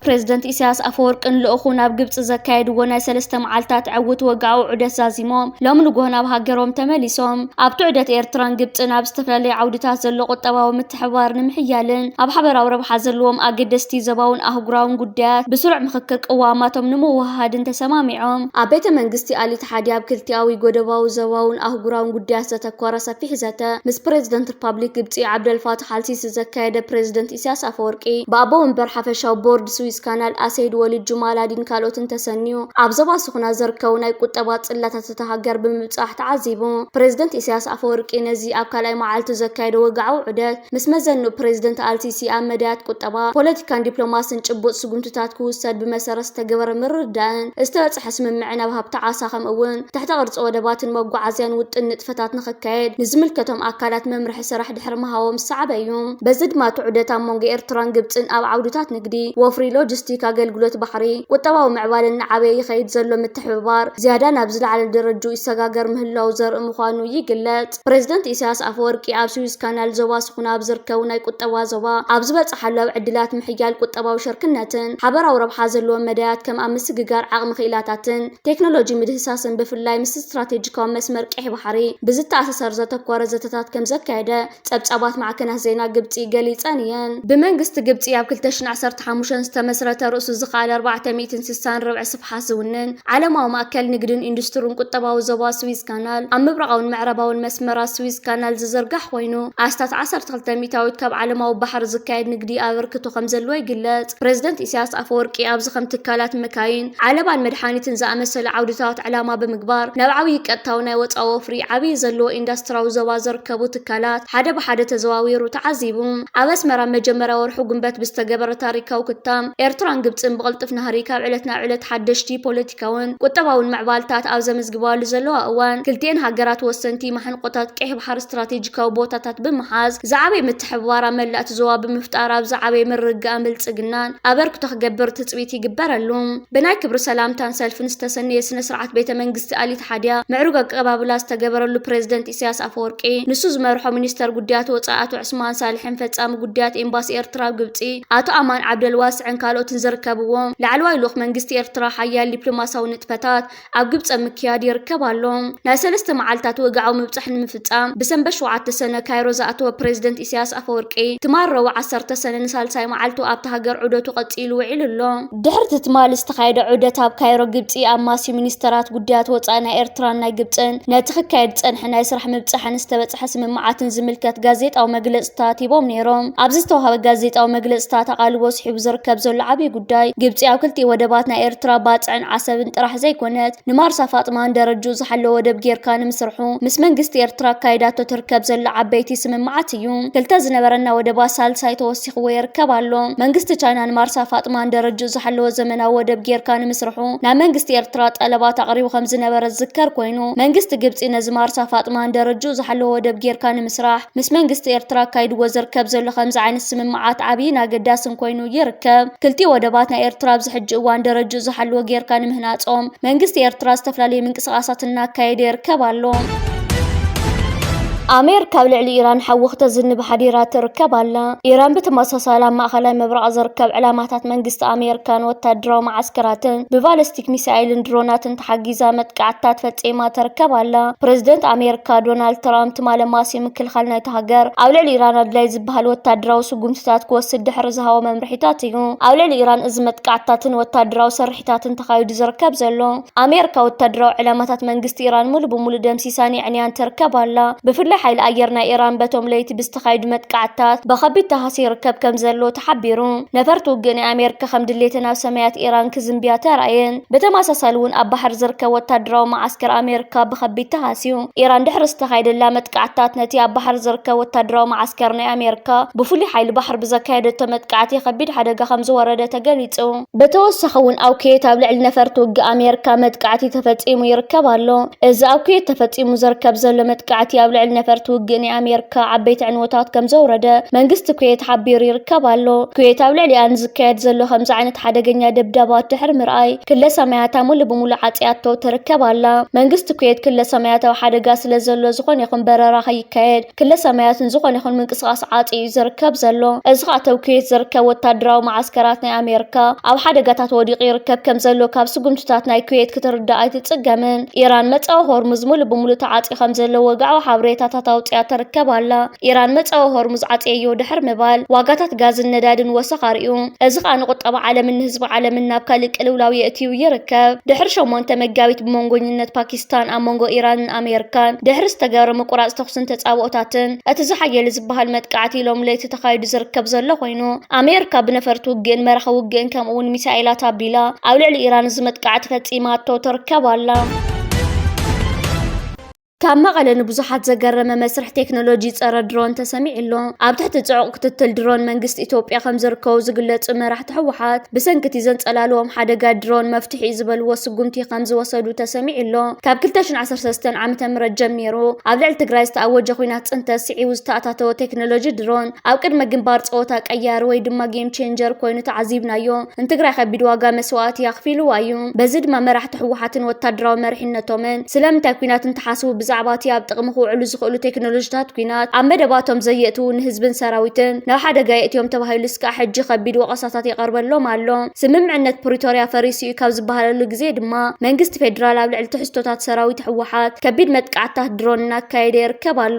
ፕሬዝደንት ኢሳያስ ኣፈወርቅን ልኡኹ ናብ ግብፂ ዘካየድዎ ናይ ሰለስተ መዓልታት ዕውት ወግዓዊ ዑደት ዛዚሞም ሎም ንጎሆ ናብ ሃገሮም ተመሊሶም። ኣብቲ ዑደት ኤርትራን ግብፅን ኣብ ዝተፈላለዩ ዓውድታት ዘሎ ቁጠባዊ ምትሕብባር ንምሕያልን ኣብ ሓበራዊ ረብሓ ዘለዎም ኣገደስቲ ዞባውን ኣህጉራውን ጉዳያት ብስሩዕ ምኽክር ቅዋማቶም ንምውህሃድን ተሰማሚዖም። ኣብ ቤተ መንግስቲ ኣሊትሓዲ ኣብ ክልቲኣዊ ጎደባዊ ዞባውን ኣህጉራውን ጉዳያት ዘተኮረ ሰፊሕ ዘተ ምስ ፕሬዝደንት ሪፓብሊክ ግብፂ ዓብደልፋታሕ ኣልሲሲ ዘካየደ ፕሬዝደንት ኢሳያስ ኣፈወርቂ ብኣቦ ወንበር ሓፈሻዊ ቦርድ ስዊዝ ካናል ኣሰይድ ወሊድ ጁማላዲን ካልኦትን ተሰንዩ ኣብ ዞባ ስኹና ዘርከቡ ናይ ቁጠባ ጽላታት እታ ሃገር ብምብጻሕ ተዓዚቡ። ፕሬዝደንት ኢሳያስ ኣፈወርቂ ነዚ ኣብ ካልኣይ መዓልቱ ዘካየደ ወግዓዊ ዑደት ምስ መዘንኡ ፕሬዝደንት ኣልሲሲ ኣብ መዳያት ቁጠባ፣ ፖለቲካን ዲፕሎማስን ጭቡጥ ስጉምትታት ክውሰድ ብመሰረት ዝተገበረ ምርድዳእን ዝተበጽሐ ስምምዕን ኣብ ሃብቲ ዓሳ ከምኡ እውን ትሕተ ቅርጺ ወደባትን መጓዓዝያን ውጥን ንጥፈታት ንኽካየድ ንዝምልከቶም ኣካላት መምርሒ ስራሕ ድሕሪ ምሃቦም ዝሰዓበ እዩ። በዚ ድማ እቲ ዑደት ኣብ መንጎ ኤርትራን ግብጽን ኣብ ዓውድታት ንግዲ፣ ወፍሪ፣ ሎጂስቲክ፣ ኣገልግሎት ባሕሪ፣ ቁጠባዊ ምዕባለን ንዓበየ ይኸይድ ዘሎ ምትሕብባር ዝያዳ ናብ ዝለዓለ ደረጃ ይሰጋገር ምህላው ዘርኢ ምዃኑ ይግለጽ። ፕሬዝደንት ኢሳያስ ኣፈወርቂ ኣብ ስዊዝ ካናል ዞባ ስኹና ኣብ ዝርከቡ ናይ ቁጠባ ዞባ ኣብ ዝበጽሓሉ ኣብ ዕድላት ምሕያል ቁጠባዊ ሸርክነትን ሓበራዊ ረብሓ ዘለዎም መዳያት ከም ኣብ ምስግጋር ዓቕሚ ክኢላታትን ቴክኖሎጂ ምድህሳስን ብፍላይ ምስ ስትራቴጂካዊ መስመር ቀይሕ ባሕሪ ብዝተኣሳሰር ዘተኮረ ዘተታት ከም ዘካየደ ጸብጻባት ማዕከናት ዜና ግብጺ ገሊጸን እየን። ብመንግስቲ ግብጺ ኣብ ክልተ ሽሕን ዓሰርተ ሓሙሽተን ዝተመስረተ ርእሱ ዝኸኣለ ኣርባዕተ ሚእትን ስሳን ርብዒ ስፍሓት ዝውንን ዓለማዊ ማእከል ንግድን ኢንዱስትሪን ቁጠባዊ ዞባ ስዊዝ ካናል ኣብ ምብራቓውን ምዕራባውን መስመራት ስዊዝ ካናል ዝዝርጋሕ ኮይኑ ኣስታት ዓሰርተ ክልተ ሚእታዊት ካብ ዓለማዊ ባሕሪ ዝካየድ ንግዲ ኣበርክቶ ከም ዘለዎ ይግለጽ። ፕሬዝደንት ኢሳያስ ኣፈወርቂ ኣብዚ ከም ትካላት መካይን፣ ዓለባን መድሓኒትን ዝኣመሰሉ ዓውድታት ዕላማ ብምግባር ናብ ዓብዪ ቀጥታዊ ናይ ወፃኢ ወፍሪ ዓብዪ ዘለዎ ኢንዱስትሪያዊ ዞባ ዘርከቡ ትካላት ሓደ ብሓደ ተዘዋዊሩ ተዓዚቡ። ኣብ ኣስመራ መጀመርያ ወርሒ ጉንበት ብዝተገበረ ታሪካዊ ክታም ኤርትራን ግብጽን ብቕልጡፍ ናህሪ ካብ ዕለት ናብ ዕለት ሓደሽቲ ፖለቲካውን ቁጠባውን ምዕባልታት ኣብ ዘመዝግባሉ ዘለዋ እዋን ክልቲኤን ሃገራት ወሰንቲ ማሕንቆታት ቀይሕ ባሕሪ ስትራቴጂካዊ ቦታታት ብምሓዝ ዝዓበየ ምትሕብባር ኣብ መላእ እቲ ዞባ ብምፍጣር ኣብ ዝዓበየ ምርግጋእን ብልጽግናን ኣበርክቶ ክገብር ትጽቢት ይግበረሉ። ብናይ ክብሪ ሰላምታን ሰልፍን ዝተሰነየ ስነ ስርዓት ቤተ መንግስቲ ኣሊትሓድያ ምዕሩግ ኣቀባብላ ዝተገበረሉ ፕሬዝደንት ኢሳያስ ኣፈወርቂ፣ ንሱ ዝመርሖ ሚኒስተር ጉዳያት ወጻኢ ኣቶ ዑስማን ሳልሕን ፈጻሚ ጉዳያት ኤምባሲ ኤርትራ ኣብ ግብጺ ኣቶ ኣማን ዓብደልዋስዕን ካልኦትን ዝርከብዎም ላዕለዋይ ልኡኽ መንግስቲ ኤርትራ ሓያል ዲፕሎማሲያዊ ንጥፈታት ኣብ ግብጺ ምክያድ ይርከብ ኣሎ። ናይ ሰለስተ መዓልታት ወግዓዊ ምብጻሕ ንምፍጻም ብሰንበት ሸውዓተ ሰነ ካይሮ ዝኣተወ ፕሬዝደንት ኢሳያስ ኣፈወርቂ ትማል ረቡዕ ዓሰርተ ሰነ ንሳልሳይ መዓልቱ ኣብታ ሃገር ዑደቱ ቀጺሉ ውዒሉ ኣሎ። ድሕሪ እቲ ትማል ዝተኻየደ ዑደት ኣብ ካይሮ ግብጺ ኣማስዩ ሚኒስተራት ጉዳያት ወጻኢ ናይ ኤርትራን ናይ ግብጽን ነቲ ክካየድ ዝጸንሐ ናይ ስራሕ ምብጻሕን ዝተበጽሐ ስምምዓትን ዝምልከት ጋዜጣዊ መግለጽታት ሂቦም ነይሮም። ኣብዚ ዝተዋህበ ጋዜጣዊ መግለጽታት ኣቓልቦ ስሒቡ ዝርከብ ዘሎ ዓብዪ ጉዳይ ግብጺ ኣብ ክልቲኡ ወደባት ናይ ኤርትራ ባጽዕን ዓሰብን ጥራሕ ዘይኮነት ንማርሳ ፋጥማን ደረጅኡ ዝሓለወ ወደብ ጌርካ ንምስርሑ ምስ መንግስቲ ኤርትራ ኣካይዳቶ ትርከብ ዘላ ዓበይቲ ስምምዓት እዩ። ክልተ ዝነበረና ወደባት ሳልሳይ ተወሲኽዎ ይርከብ ኣሎ። መንግስቲ ቻይና ንማርሳ ፋጥማን ደረጅኡ ዝሓለወ ዘመናዊ ወደብ ጌርካ ንምስርሑ ናብ መንግስቲ ኤርትራ ጠለባት ኣቕሪቡ ከም ዝነበረ ዝዝከር ኮይኑ መንግስቲ ግብጺ ነዚ ማርሳ ፋጥማን ደረጅኡ ዝሓለወ ወደብ ጌርካ ንምስራሕ ምስ መንግስቲ ኤርትራ ኣካይድዎ ዝርከብ ዘሎ ከምዚ ዓይነት ስምምዓት ዓብይን ኣገዳስን ኮይኑ ይርከብ። ክልቲኡ ወደባት ናይ ኤርትራ ኣብዚ ሕጂ እዋን ደረጅኡ ዝሓለወ ጌርካ ንምህናጾም መንግስቲ ኤርትራ ዝተፈላለዩ ምንቅስቓሳት እናካየደ ይርከብ ኣሎ። ኣሜሪካ ኣብ ልዕሊ ኢራን ሓዊ ክተዝንብ ሓዲራ ትርከብ ኣላ። ኢራን ብተመሳሳሊ ኣብ ማእኸላይ ምብራቕ ዝርከብ ዕላማታት መንግስቲ ኣሜሪካን ወታደራዊ መዓስከራትን ብባለስቲክ ሚሳይልን ድሮናትን ተሓጊዛ መጥቃዕትታት ፈጺማ ትርከብ ኣላ። ፕሬዝደንት ኣሜሪካ ዶናልድ ትራምፕ ትማሊ ኣማስዩ ምክልኻል ናይታ ሃገር ኣብ ልዕሊ ኢራን ኣድላይ ዝበሃል ወታደራዊ ስጉምትታት ክወስድ ድሕሪ ዝሃቦ መምርሒታት እዩ። ኣብ ልዕሊ ኢራን እዚ መጥቃዕትታትን ወታደራዊ ስርሒታትን ተኻይዱ ዝርከብ ዘሎ። ኣሜሪካ ወታደራዊ ዕላማታት መንግስቲ ኢራን ሙሉ ብሙሉ ደምሲሳን የዕንያን ትርከብ ኣላ። ብፍላይ ሓይሊ ኣየር ናይ ኢራን በቶም ለይቲ ብዝተኻየዱ መጥቃዕትታት ብኸቢድ ተሃስዩ ይርከብ ከም ዘሎ ተሓቢሩ። ነፈርቲ ውግእ ናይ ኣሜሪካ ከም ድሌተን ኣብ ሰማያት ኢራን ክዝንብያ ተራእየን። ብተመሳሳሊ እውን ኣብ ባሕሪ ዝርከብ ወታደራዊ መዓስከር ኣሜሪካ ብኸቢድ ተሃስዩ። ኢራን ድሕሪ ዝተኻየደላ መጥቃዕትታት ነቲ ኣብ ባሕሪ ዝርከብ ወታደራዊ መዓስከር ናይ ኣሜሪካ ብፍሉይ ሓይሊ ባሕሪ ብዘካየደቶ መጥቃዕቲ ከቢድ ሓደጋ ከም ዝወረደ ተገሊጹ። ብተወሳኺ እውን ኣብ ኩዌት ኣብ ልዕሊ ነፈርቲ ውግእ ኣሜሪካ መጥቃዕቲ ተፈጺሙ ይርከብ ኣሎ። እዚ ኣብ ኩዌት ተፈጺሙ ዝርከብ ዘሎ መጥቃዕቲ ኣብ ልዕሊ ፈርቲ ውግእ ናይ ኣሜሪካ ዓበይቲ ዕንወታት ከም ዘውረደ መንግስቲ ኩዌት ሓቢሩ ይርከብ ኣሎ። ኩዌት ኣብ ልዕሊኣ ንዝካየድ ዘሎ ከምዚ ዓይነት ሓደገኛ ደብዳባት ድሕሪ ምርኣይ፣ ክለ ሰማያታ ሙሉ ብሙሉ ዓጽያቶ ትርከብ ኣላ። መንግስቲ ኩዌት ክለ ሰማያት ኣብ ሓደጋ ስለ ዘሎ ዝኾነ ይኹን በረራ ከይካየድ፣ ክለ ሰማያትን ዝኾነ ይኹን ምንቅስቓስ ዓጽዩ እዩ ዝርከብ ዘሎ። እዚ ኸኣ ኣብ ኩዌት ዝርከብ ወታደራዊ መዓስከራት ናይ ኣሜሪካ ኣብ ሓደጋታት ወዲቑ ይርከብ ከም ዘሎ ካብ ስጉምትታት ናይ ኩዌት ክትርዳእ ኣይትጽገምን። ኢራን መጻኢ ሆርሙዝ ሙሉ ብሙሉ ተዓጽዩ ከም ዘሎ ወግዓዊ ሓበሬታታት ኣውጽያ ትርከብ ኣላ። ኢራን መጻኢ ሆርሙዝ ዓጽየዮ ድሕሪ ምባል፣ ዋጋታት ጋዝን ነዳድን ወሰኽ ኣርእዩ። እዚ ኸኣ ንቁጠባ ዓለምን ንህዝቢ ዓለምን ናብ ካልእ ቅልውላው የእትዩ ይርከብ። ድሕሪ ሸሞንተ መጋቢት ብመንጎኝነት ፓኪስታን ኣብ መንጎ ኢራንን ኣሜሪካን ድሕሪ ዝተገብረ ምቁራጽ ተኹስን ተጻብኦታትን፣ እቲ ዝሓየለ ዝበሃል መጥቃዕቲ ሎም ለይቲ ተኻይዱ ዝርከብ ዘሎ ኮይኑ፣ ኣሜሪካ ብነፈርቲ ውግእን መራኺ ውግእን ከምኡ እውን ሚሳኤላት ኣቢላ ኣብ ልዕሊ ኢራን እዚ መጥቃዕቲ ፈጺማቶ ትርከብ ኣላ። ካብ መቐለ ንብዙሓት ዘገረመ መስርሕ ቴክኖሎጂ ጸረ ድሮን ተሰሚዑ ኣሎ። ኣብ ትሕቲ ጽዑቕ ክትትል ድሮን መንግስቲ ኢትዮጵያ ከም ዝርከቡ ዝግለጹ መራሕቲ ህወሓት፣ ብሰንኪ እቲ ዘንጸላልዎም ሓደጋ ድሮን መፍትሒ እዩ ዝበልዎ ስጉምቲ ከም ዝወሰዱ ተሰሚዑ ኣሎ። ካብ ክልተ ሽሕን ዓሰርተ ሰለስተን ዓመተ ምህረት ጀሚሩ ኣብ ልዕሊ ትግራይ ዝተኣወጀ ኲናት ጽንተት ስዒቡ ዝተኣታተወ ቴክኖሎጂ ድሮን ኣብ ቅድመ ግንባር ጸወታ ቀያሪ ወይ ድማ ጌም ቼንጀር ኮይኑ ተዓዚብናዮ። ንትግራይ ከቢድ ዋጋ መስዋእቲ ኣኽፊልዋ እዩ። በዚ ድማ መራሕቲ ህወሓትን ወታደራዊ መሪሕነቶምን ስለምንታይ ኲናት እንተሓስቡ ብዛዕባ እቲ ኣብ ጥቕሚ ክውዕሉ ዝኽእሉ ቴክኖሎጂታት ኲናት ኣብ መደባቶም ዘየእትዉ ንህዝብን ሰራዊትን ናብ ሓደጋ የእትዮም ተባሂሉ እስካዕ ሕጂ ከቢድ ወቐሳታት ይቐርበሎም ኣሎ። ስምምዕነት ፕሪቶርያ ፈሪሱ እዩ ካብ ዝበሃለሉ ግዜ ድማ መንግስቲ ፌዴራል ኣብ ልዕሊ ትሕዝቶታት ሰራዊት ህወሓት ከቢድ መጥቃዕትታት ድሮን እናካየደ ይርከብ ኣሎ።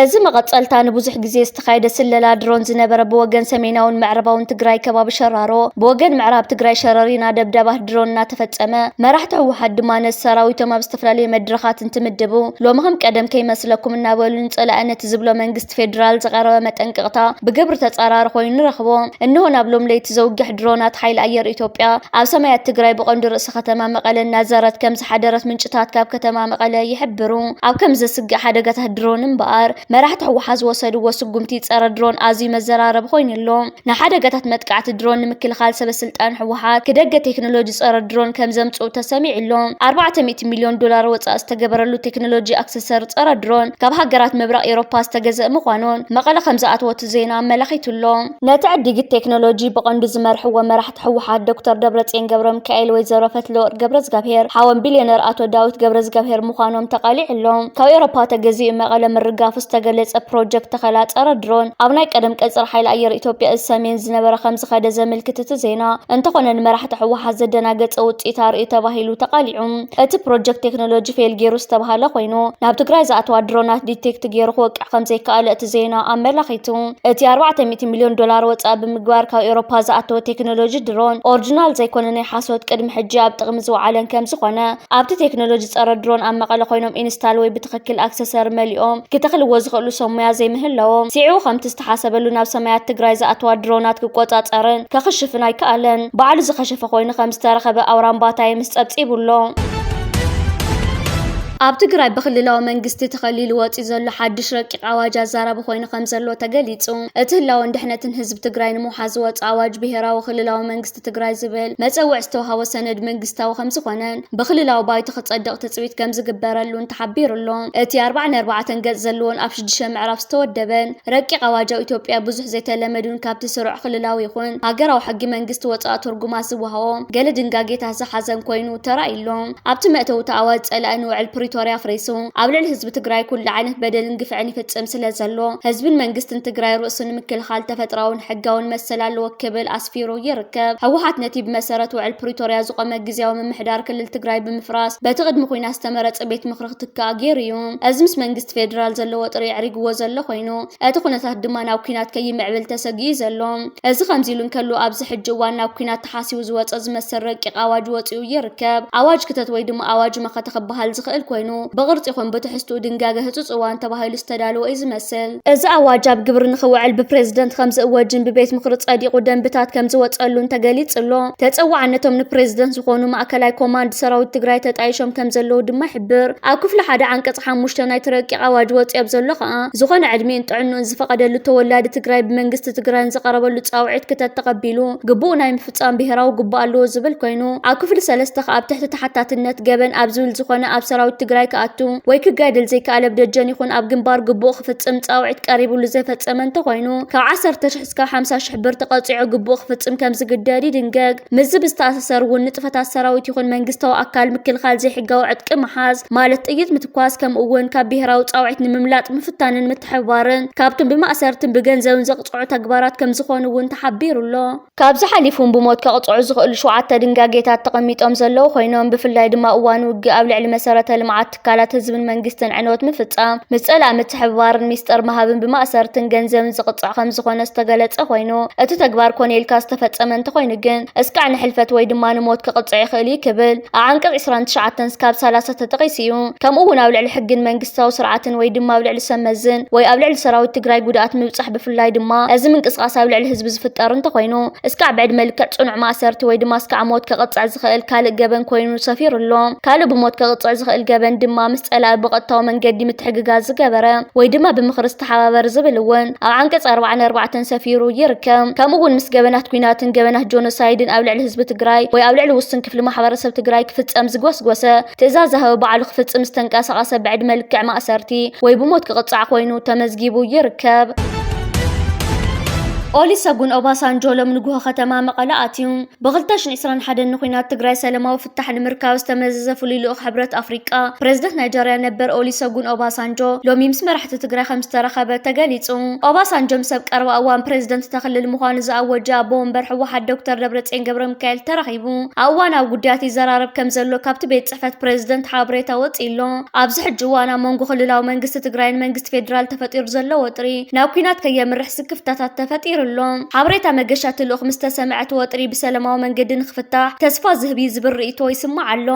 እዚ መቐጸልታ ንብዙሕ ግዜ ዝተኻየደ ስለላ ድሮን ዝነበረ ብወገን ሰሜናውን ምዕራባውን ትግራይ ከባቢ ሸራሮ፣ ብወገን ምዕራብ ትግራይ ሸረሪና ደብዳባት ድሮን እናተፈጸመ፣ መራሕቲ ህወሓት ድማ ነዚ ሰራዊቶም ኣብ ዝተፈላለዩ መድረኻት እንትምድቡ፣ ሎሚ ከም ቀደም ከይመስለኩም እናበሉ ንጸላኢ ነቲ ዝብሎ መንግስቲ ፌዴራል ዝቐረበ መጠንቀቕታ ብግብሪ ተጻራሪ ኮይኑ ንረኽቦ። እንሆ ናብ ሎም ለይቲ ዘውግሕ ድሮናት ሓይሊ ኣየር ኢትዮጵያ ኣብ ሰማያት ትግራይ ብቐንዱ ርእሰ ከተማ መቐለ እናዘረት ከም ዝሓደረት ምንጭታት ካብ ከተማ መቐለ ይሕብሩ። ኣብ ከም ዘስግእ ሓደጋታት ድሮን እምበኣር መራሕቲ ህወሓት ዝወሰድዎ ስጉምቲ ጸረ ድሮን ኣዝዩ መዘራረቢ ኮይኑ ኣሎ። ንሓደጋታት መጥቃዕቲ ድሮን ንምክልኻል ሰበ ስልጣን ህወሓት ክደገ ቴክኖሎጂ ጸረ ድሮን ከም ዘምጽኡ ተሰሚዑ ኣሎ። ኣርባዕተ ሚእቲ ሚልዮን ዶላር ወጻኢ ዝተገበረሉ ቴክኖሎጂ ኣክሰሰር ጸረ ድሮን ካብ ሃገራት ምብራቕ ኤውሮፓ ዝተገዘእ ምዃኑን መቐለ ከም ዝኣተወ እቲ ዜና ኣመላኺቱ ኣሎ። ነቲ ዕድጊት ቴክኖሎጂ ብቐንዱ ዝመርሕዎ መራሕቲ ህወሓት ዶክተር ደብረጽዮን ገብረ ሚካኤል፣ ወይዘሮ ፈትለወርቅ ገብረዝጋብሄር፣ ሓወን ቢልዮነር ኣቶ ዳዊት ገብረዝጋብሄር ምዃኖም ተቓሊዑ ኣሎ። ካብ ኤውሮፓ ተገዚኡ መቐለ ምርጋፉ ዝተገለጸ ፕሮጀክት ተኸላ ጸረ ድሮን ኣብ ናይ ቀደም ቀጽሪ ሓይሊ ኣየር ኢትዮጵያ እዚ ሰሜን ዝነበረ ከም ዝኸደ ዘመልክት እቲ ዜና፣ እንተኾነ ንመራሕቲ ህወሓት ዘደናገጸ ውጽኢት ኣርእዩ ተባሂሉ ተቓሊዑ። እቲ ፕሮጀክት ቴክኖሎጂ ፌል ገይሩ ዝተባህለ ኮይኑ፣ ናብ ትግራይ ዝኣተዋ ድሮናት ዲቴክት ገይሩ ክወቅዕ ከም ዘይከኣለ እቲ ዜና ኣመላኺቱ። እቲ ኣርባዕተ ሚእቲ ሚልዮን ዶላር ወጻኢ ብምግባር ካብ ኤውሮፓ ዝኣተወ ቴክኖሎጂ ድሮን ኦሪጂናል ዘይኮነ ናይ ሓሶት ቅድሚ ሕጂ ኣብ ጥቕሚ ዝወዓለን ከም ዝኾነ፣ ኣብቲ ቴክኖሎጂ ጸረ ድሮን ኣብ መቐለ ኮይኖም ኢንስታል ወይ ብትኽክል ኣክሰሰር መሊኦም ክተኽልዎ ዝኽእሉ ሰብ ሞያ ዘይምህላዎም፣ ስዒቡ ከምቲ ዝተሓሰበሉ ናብ ሰማያት ትግራይ ዝኣተዋ ድሮናት ክቆጻጸርን ከኽሽፍን ኣይከኣለን። ባዕሉ ዝኸሸፈ ኮይኑ ከም ዝተረኸበ ኣውራምባ ታይምስ ጸብጺቡ ኣሎ። ኣብ ትግራይ ብክልላዊ መንግስቲ ተኸሊሉ ወፂኡ ዘሎ ሓድሽ ረቂቕ ኣዋጅ ኣዛራቢ ኮይኑ ከም ዘሎ ተገሊጹ። እቲ ህላወን ድሕነትን ህዝቢ ትግራይ ንምውሓስ ዝወፀ ኣዋጅ ብሄራዊ ክልላዊ መንግስቲ ትግራይ ዝብል መፀውዒ ዝተውሃቦ ሰነድ መንግስታዊ ከም ዝኾነን ብክልላዊ ባይቶ ክፀድቕ ትፅቢት ከም ዝግበረሉን ተሓቢሩ ኣሎ። እቲ ኣርባዓን ኣርባዕተን ገፅ ዘለዎን ኣብ ሽዱሽተ ምዕራፍ ዝተወደበን ረቂቕ ኣዋጅ ኣብ ኢትዮጵያ ብዙሕ ዘይተለመዱን ካብቲ ስሩዕ ክልላዊ ይኹን ሃገራዊ ሕጊ መንግስቲ ወፃኢ ትርጉማት ዝወሃቦ ገለ ድንጋጌታት ዝሓዘን ኮይኑ ተራእዩ ኣሎ። ኣብቲ መእተዊ እቲ ኣዋጅ ፀላኢ ንውዕል ፕሪቶርያ ኣፍሪሱ ኣብ ልዕሊ ህዝቢ ትግራይ ኩሉ ዓይነት በደልን ግፍዕን ይፍፅም ስለ ዘሎ ህዝብን መንግስትን ትግራይ ርእሱ ንምክልኻል ተፈጥራውን ሕጋውን መሰል ኣለዎ ክብል ኣስፊሩ ይርከብ። ህወሓት ነቲ ብመሰረት ውዕል ፕሪቶርያ ዝቆመ ግዝያዊ ምምሕዳር ክልል ትግራይ ብምፍራስ በቲ ቅድሚ ኲናት ዝተመረፀ ቤት ምኽሪ ክትካእ ገይሩ እዩ። እዚ ምስ መንግስቲ ፌዴራል ዘለዎ ጥሪ የዕሪግዎ ዘሎ ኮይኑ እቲ ኩነታት ድማ ናብ ኲናት ከይምዕብል ተሰጊኡ ዘሎ። እዚ ከምዚ ኢሉ እንከሎ ኣብዚ ሕጂ እዋን ናብ ኲናት ተሓሲቡ ዝወፀ ዝመስል ረቂቕ ኣዋጅ ወፂኡ ይርከብ። ኣዋጅ ክተት ወይ ድማ ኣዋጅ መኸተ ክበሃል ዝኽእል ኮይኑ ብቕርፂ ይኹን ብትሕዝትኡ ድንጋገ ህፁፅ እዋን ተባሂሉ ዝተዳለወ እዩ ዝመስል። እዚ ኣዋጅ ኣብ ግብሪ ንኽውዕል ብፕሬዝደንት ከም ዝእወጅን ብቤት ምኽሪ ጸዲቑ ደንብታት ከም ዝወጸሉን ተገሊጹ ኣሎ። ተጸዋዕነቶም ንፕሬዝደንት ዝኾኑ ማእከላይ ኮማንድ ሰራዊት ትግራይ ተጣይሾም ከም ዘለዉ ድማ ይሕብር። ኣብ ክፍሊ ሓደ ዓንቀጽ ሓሙሽተ ናይቲ ረቂቕ ኣዋጅ ወጺኦ ኣብ ዘሎ ከኣ፣ ዝኾነ ዕድሚኡን ጥዕንኡን ዝፈቐደሉ ተወላዲ ትግራይ ብመንግስቲ ትግራይን ዝቐረበሉ ጻውዒት ክተት ተቐቢሉ ግቡኡ ናይ ምፍጻም ብሄራዊ ግቡእ ኣለዎ ዝብል ኮይኑ፣ ኣብ ክፍሊ ሰለስተ ከኣ ኣብ ትሕቲ ተሓታትነት ገበን ኣብ ዝብል ዝኾነ ኣብ ሰራዊት ትግራይ ክኣቱ ወይ ክጋደል ዘይከኣለ፣ ኣብ ደጀን ይኹን ኣብ ግንባር ግቡእ ክፍጽም ጻውዒት ቀሪቡሉ ዘይፈጸመ እንተኾይኑ፣ ካብ ዓሰርተ ሽሕ እስካብ ሓምሳ ሽሕ ብር ተቐጺዑ ግቡእ ክፍጽም ከም ዝግደድ ይድንገግ። ምስዚ ብዝተኣሳሰር እውን ንጥፈታት ሰራዊት ይኹን መንግስታዊ ኣካል ምክልኻል፣ ዘይሕጋዊ ዕጥቂ ምሓዝ ማለት ጥይት ምትኳስ፣ ከምኡ እውን ካብ ብሄራዊ ጻውዒት ንምምላጥ ምፍታንን ምትሕብባርን ካብቶም ብማእሰርትን ብገንዘብን ዘቕጽዑ ተግባራት ከም ዝኾኑ እውን ተሓቢሩ ኣሎ። ካብዚ ሓሊፉን ብሞት ከቕጽዑ ዝኽእሉ ሸውዓተ ድንጋጌታት ተቐሚጦም ዘለዉ ኮይኖም፣ ብፍላይ ድማ እዋን ውግእ ኣብ ልዕሊ መሰረተ ልምዓት ትካላት ህዝብን መንግስትን ዕንወት ምፍጻም፣ ምስ ጸላኢ ምትሕብባርን ሚስጥር ምሃብን ብማእሰርትን ገንዘብን ዝቕጻዕ ከም ዝኾነ ዝተገለጸ ኮይኑ፣ እቲ ተግባር ኮነ ኢልካ ዝተፈጸመ እንተኾይኑ ግን፣ እስካዕ ንሕልፈት ወይ ድማ ንሞት ክቕጽዕ ይኽእል እዩ ክብል ኣብ ዓንቀጽ ዕስራን ትሽዓተን እስካብ ሰላሳ ተጠቒሱ እዩ። ከምኡ እውን ኣብ ልዕሊ ሕግን መንግስታዊ ስርዓትን ወይ ድማ ኣብ ልዕሊ ሰብ መዝን ወይ ኣብ ልዕሊ ሰራዊት ትግራይ ጉድኣት ምብጻሕ፣ ብፍላይ ድማ እዚ ምንቅስቓስ ኣብ ልዕሊ ህዝቢ ዝፍጠር እንተኾይኑ፣ እስካዕ ብዕድመ ልክዕ ጽኑዕ ማእሰርቲ ወይ ድማ እስካዕ ሞት ከቕጽዕ ዝኽእል ካልእ ገበን ኮይኑ ሰፊሩ ኣሎ። ካልእ ብሞት ከቕጽዕ ዝኽእል ገበን ድማ ምስ ጸላኢ ብቐጥታዊ መንገዲ ምትሕግጋዝ ዝገበረ ወይ ድማ ብምኽሪ ዝተሓባበረ ዝብል እውን ኣብ ዓንቀጽ ኣርባዓን ኣርባዕተን ሰፊሩ ይርከብ። ከምኡ እውን ምስ ገበናት ኲናትን ገበናት ጆኖሳይድን ኣብ ልዕሊ ህዝቢ ትግራይ ወይ ኣብ ልዕሊ ውሱን ክፍሊ ማሕበረሰብ ትግራይ ክፍጸም ዝጎስጎሰ፣ ትእዛዝ ዝሃበ ባዕሉ ክፍጽም ዝተንቀሳቐሰ ብዕድመ ልክዕ ማእሰርቲ ወይ ብሞት ክቕጻዕ ኮይኑ ተመዝጊቡ ይርከብ። ኦሊሰጉን ኦባሳንጆ ሎም ንጉሆ ከተማ መቐለ ኣትዩ። ብ ክልተ ሽሕን ዕስራን ሓደን ንኹናት ትግራይ ሰላማዊ ፍታሕ ንምርካብ ዝተመዘዘ ፍሉይ ልኡኽ ሕብረት ኣፍሪቃ ፕሬዝደንት ናይጀርያ ነበር ኦሊሰጉን ኦባሳንጆ ሎሚ ምስ መራሕቲ ትግራይ ከም ዝተራኸበ ተገሊጹ። ኦባሳንጆ ምስ ኣብ ቀረባ እዋን ፕሬዝደንት እታ ክልል ምዃኑ ዝኣወጀ ኣቦ ወንበር ህወሓት ዶክተር ደብረጽዮን ገብረሚካኤል ተራኺቡ ኣብ እዋናዊ ጉዳያት ይዘራረብ ከም ዘሎ ካብቲ ቤት ጽሕፈት ፕሬዝደንት ሓበሬታ ወጺኡ ኣሎ። ኣብዚ ሕጂ እዋን ኣብ መንጎ ክልላዊ መንግስቲ ትግራይን መንግስቲ ፌዴራል ተፈጢሩ ዘሎ ወጥሪ ናብ ኲናት ከየምርሕ ስክፍታታት ተፈጢሩ ኣሎ። ሓበሬታ መገሻ እቲ ልኡኽ ምስ ተሰምዐ እቲ ወጥሪ ብሰላማዊ መንገዲ ንኽፍታሕ ተስፋ ዝህብ እዩ ዝብል ርእይቶ ይስማዕ ኣሎ።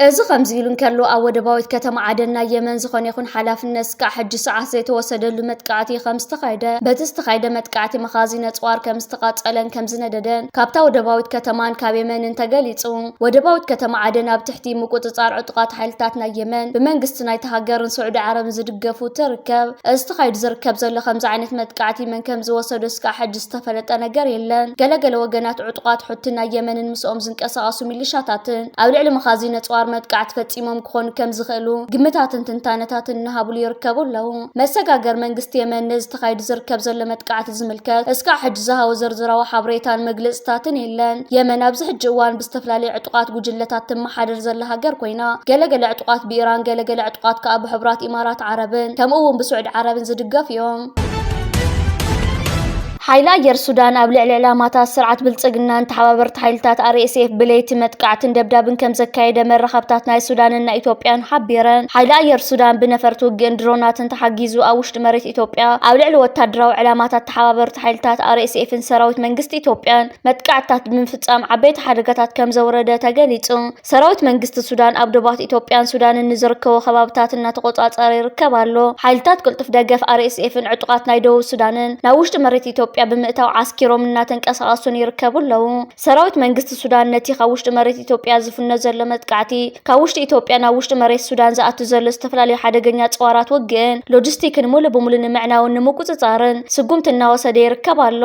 እዚ ከምዚ ኢሉ እንከሎ፣ ኣብ ወደባዊት ከተማ ዓደን ናይ የመን ዝኾነ ይኹን ሓላፍነት እስካዕ ሕጂ ሰዓት ዘይተወሰደሉ መጥቃዕቲ ከም ዝተኻየደ፣ በቲ ዝተኻየደ መጥቃዕቲ መኻዚን ኣጽዋር ከም ዝተቓጸለን ከም ዝነደደን ካብታ ወደባዊት ከተማን ካብ የመንን ተገሊጹ። ወደባዊት ከተማ ዓደን ኣብ ትሕቲ ምቁጽጻር ዕጡቓት ሓይልታት ናይ የመን፣ ብመንግስቲ ናይቲ ሃገርን ስዑዲ ዓረብን ዝድገፉ ትርከብ። እዚ ተኻይዱ ዝርከብ ዘሎ ከምዚ ዓይነት መጥቃዕቲ መን ከም ዝወሰዶ እስካዕ ሕጂ ዝተፈለጠ ነገር የለን። ገለገለ ወገናት ዕጡቓት ሑቲ ናይ የመንን ምስኦም ዝንቀሳቐሱ ሚሊሻታትን ኣብ ልዕሊ መኻዚን ኣጽዋር መጥቃዕቲ ፈጺሞም ክኾኑ ከም ዝኽእሉ ግምታትን ትንታነታትን እናሃብሉ ይርከቡ ኣለዉ። መሰጋገር መንግስቲ የመን ነዚ ተኻይዱ ዝርከብ ዘሎ መጥቃዕቲ ዝምልከት እስካዕ ሕጂ ዝሃቦ ዝርዝራዊ ሓበሬታን መግለጽታትን የለን። የመን ኣብዚ ሕጂ እዋን ብዝተፈላለዩ ዕጡቓት ጉጅለታት ትመሓደር ዘላ ሃገር ኮይና፣ ገለገለ ዕጡቓት ብኢራን፣ ገለገለ ዕጡቓት ከኣ ብሕቡራት ኢማራት ዓረብን ከምኡ እውን ብስዑዲ ዓረብን ዝድገፉ እዮም። ሓይሊ ኣየር ሱዳን ኣብ ልዕሊ ዕላማታት ስርዓት ብልጽግናን ተሓባበርቲ ሓይልታት ኣር ኤስ ኤፍ ብለይቲ መጥቃዕትን ደብዳብን ከም ዘካየደ መራኸብታት ናይ ሱዳንን ናይ ኢትዮጵያን ሓቢረን። ሓይሊ ኣየር ሱዳን ብነፈርቲ ውግእን ድሮናትን ተሓጊዙ ኣብ ውሽጢ መሬት ኢትዮጵያ ኣብ ልዕሊ ወታደራዊ ዕላማታት ተሓባበርቲ ሓይልታት ኣር ኤስ ኤፍን ሰራዊት መንግስቲ ኢትዮጵያን መጥቃዕትታት ብምፍጻም ዓበይቲ ሓደጋታት ከም ዘውረደ ተገሊጹ። ሰራዊት መንግስቲ ሱዳን ኣብ ዶባት ኢትዮጵያን ሱዳንን ንዝርከቡ ከባብታት እናተቆጻጸረ ይርከብ ኣሎ። ሓይልታት ቅልጡፍ ደገፍ ኣር ኤስ ኤፍን ዕጡቓት ናይ ደቡብ ሱዳንን ናብ ውሽጢ መሬት ኢትዮጵያ ብምእታው ዓስኪሮም እናተንቀሳቐሱን ይርከቡ ኣለዉ። ሰራዊት መንግስቲ ሱዳን ነቲ ካብ ውሽጢ መሬት ኢትዮጵያ ዝፍኖ ዘሎ መጥቃዕቲ ካብ ውሽጢ ኢትዮጵያ ናብ ውሽጢ መሬት ሱዳን ዝኣቱ ዘሎ ዝተፈላለዩ ሓደገኛ ጽዋራት ውግእን ሎጂስቲክን ሙሉ ብሙሉ ንምዕናውን ንምቁጽጻርን ስጉምቲ እናወሰደ ይርከብ ኣሎ።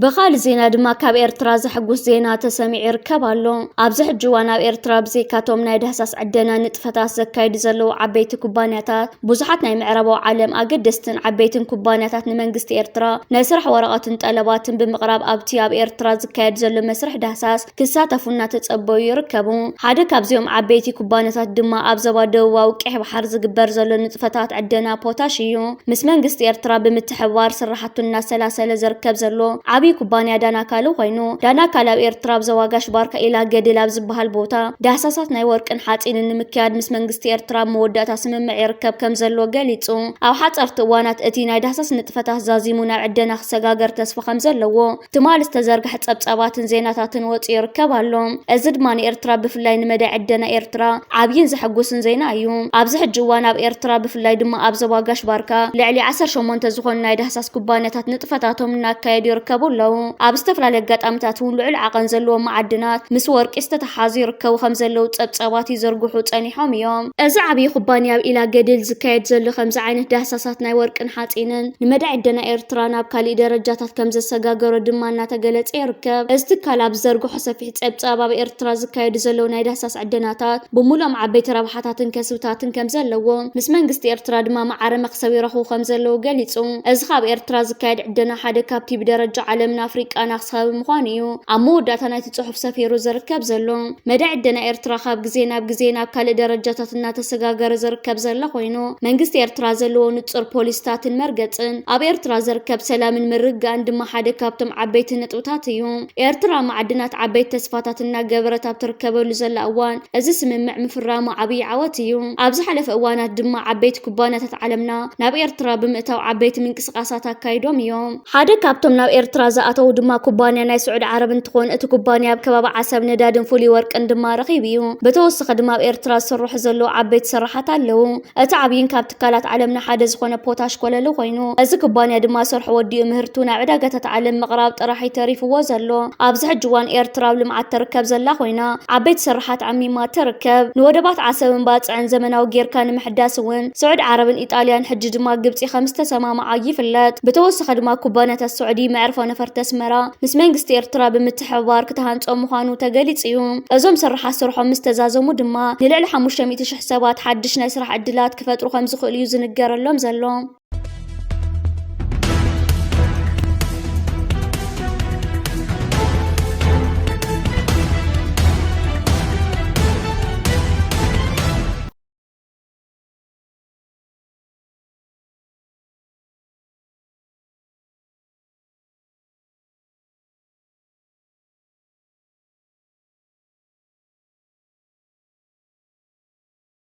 ብኻልእ ዜና ድማ ካብ ኤርትራ ዘሕጉስ ዜና ተሰሚዑ ይርከብ ኣሎ። ኣብዚ ሕጂ እዋን ኣብ ኤርትራ ብዘይካቶም ናይ ዳህሳስ ዕደና ንጥፈታት ዘካይዱ ዘለዉ ዓበይቲ ኩባንያታት፣ ብዙሓት ናይ ምዕራባዊ ዓለም ኣገደስትን ዓበይትን ኩባንያታት ንመንግስቲ ኤርትራ ናይ ስራሕ ወረቐትን ጠለባትን ብምቕራብ ኣብቲ ኣብ ኤርትራ ዝካየድ ዘሎ መስርሕ ዳህሳስ ክሳተፉ እናተጸበዩ ይርከቡ። ሓደ ካብዚኦም ዓበይቲ ኩባንያታት ድማ ኣብ ዞባ ደቡባዊ ቀይሕ ባሕሪ ዝግበር ዘሎ ንጥፈታት ዕደና ፖታሽ እዩ። ምስ መንግስቲ ኤርትራ ብምትሕብባር ስራሕቱ እናሰላሰለ ዝርከብ ዘሎ ዓብዪ ኩባንያ ዳናካል ኮይኑ፣ ዳናካል ኣብ ኤርትራ ኣብ ዞባ ጋሽ ባርካ ኢላ ገድል ኣብ ዝበሃል ቦታ ዳህሳሳት ናይ ወርቅን ሓፂንን ንምክያድ ምስ መንግስቲ ኤርትራ ኣብ መወዳእታ ስምምዕ ይርከብ ከም ዘሎ ገሊጹ። ኣብ ሓፀርቲ እዋናት እቲ ናይ ዳህሳስ ንጥፈታት ዛዚሙ ናብ ዕደና ክሰጋገር ተስፋ ከም ዘለዎ ትማሊ ዝተዘርግሐ ጸብጻባትን ዜናታትን ወጺኡ ይርከብ ኣሎ። እዚ ድማ ንኤርትራ ብፍላይ ንመዳይ ዕደና ኤርትራ ዓብይን ዘሐጉስን ዜና እዩ። ኣብዚ ሕጂ እዋን ኣብ ኤርትራ ብፍላይ ድማ ኣብ ዞባ ጋሽ ባርካ ልዕሊ ዓሰርተ ሸሞንተ ዝኾኑ ናይ ዳህሳስ ኩባንያታት ንጥፈታቶም እናካየዱ ይርከቡ ኣለዉ። ኣለዉ። ኣብ ዝተፈላለዩ ኣጋጣሚታት እውን ልዑል ዓቐን ዘለዎም መዓድናት ምስ ወርቂ ዝተተሓዙ ይርከቡ ከም ዘለዉ ጸብጻባት ይዘርግሑ ጸኒሖም እዮም። እዚ ዓብዪ ኩባንያ ኣብ ኢላ ገድል ዝካየድ ዘሎ ከምዚ ዓይነት ዳህሳሳት ናይ ወርቅን ሓፂንን ንመዳይ ዕደና ኤርትራ ናብ ካሊእ ደረጃታት ከም ዘሰጋገሮ ድማ እናተገለጸ ይርከብ። እዚ ትካል ኣብ ዝዘርግሖ ሰፊሕ ጸብጻብ ኣብ ኤርትራ ዝካየዱ ዘለዉ ናይ ዳህሳስ ዕደናታት ብምሉኦም ዓበይቲ ረብሓታትን ከስብታትን ከም ዘለዎም ምስ መንግስቲ ኤርትራ ድማ ማዕረ መኽሰብ ይረኽቡ ከም ዘለዉ ገሊጹ። እዚ ካብ ኤርትራ ዝካየድ ዕደና ሓደ ካብቲ ብደረጃ ዓለምን ኣፍሪቃን ኣስኻቢ ምዃኑ እዩ ኣብ መወዳእታ ናይቲ ጽሑፍ ሰፊሩ ዝርከብ ዘሎ። መዳይ ዕደና ኤርትራ ካብ ግዜ ናብ ግዜ ናብ ካልእ ደረጃታት እናተሰጋገረ ዝርከብ ዘሎ ኮይኑ መንግስቲ ኤርትራ ዘለዎ ንጹር ፖሊስታትን መርገጽን ኣብ ኤርትራ ዝርከብ ሰላምን ምርግጋእን ድማ ሓደ ካብቶም ዓበይቲ ነጥብታት እዩ። ኤርትራ ማዕድናት ዓበይቲ ተስፋታት እናገበረት ኣብ ትርከበሉ ዘላ እዋን እዚ ስምምዕ ምፍራሙ ዓብዪ ዓወት እዩ። ኣብ ዝሓለፈ እዋናት ድማ ዓበይቲ ኩባንያታት ዓለምና ናብ ኤርትራ ብምእታው ዓበይቲ ምንቅስቃሳት ኣካይዶም እዮም። ሓደ ካብቶም ናብ ኤርትራ ዝኣተዉ ድማ ኩባንያ ናይ ስዑዲ ዓረብ እንትኾን እቲ ኩባንያ ኣብ ከባቢ ዓሰብ ነዳድን ፍሉይ ወርቅን ድማ ረኺቡ እዩ። ብተወሳኺ ድማ ኣብ ኤርትራ ዝስርሑ ዘለዉ ዓበይቲ ስራሓት ኣለዉ። እቲ ዓብይን ካብ ትካላት ዓለምና ሓደ ዝኾነ ፖታሽ ኮለሉ ኮይኑ እዚ ኩባንያ ድማ ስርሑ ወዲኡ ምህርቱ ናብ ዕዳጋታት ዓለም ምቕራብ ጥራሕ እዩ ተሪፍዎ ዘሎ። ኣብዚ ሕጂ እዋን ኤርትራ ኣብ ልምዓት ተርከብ ዘላ ኮይና ዓበይቲ ስራሓት ዓሚማ ትርከብ። ንወደባት ዓሰብን ባጽዕን ዘመናዊ ጌርካ ንምሕዳስ እውን ስዑዲ ዓረብን ኢጣልያን ሕጂ ድማ ግብጺ ከም ዝተሰማምዓ ይፍለጥ። ብተወሳኺ ድማ ኩባንያታት ስዑዲ መዕርፎ ነፈርቲ ኣስመራ ምስ መንግስቲ ኤርትራ ብምትሕብባር ክትሃንጾ ምዃኑ ተገሊጹ እዩ። እዞም ስራሓት ስርሖም ምስ ተዛዘሙ ድማ ንልዕሊ ሓሙሽተ ሚእቲ ሽሕ ሰባት ሓድሽ ናይ ስራሕ ዕድላት ክፈጥሩ ከም ዝኽእሉ እዩ ዝንገረሎም ዘሎ።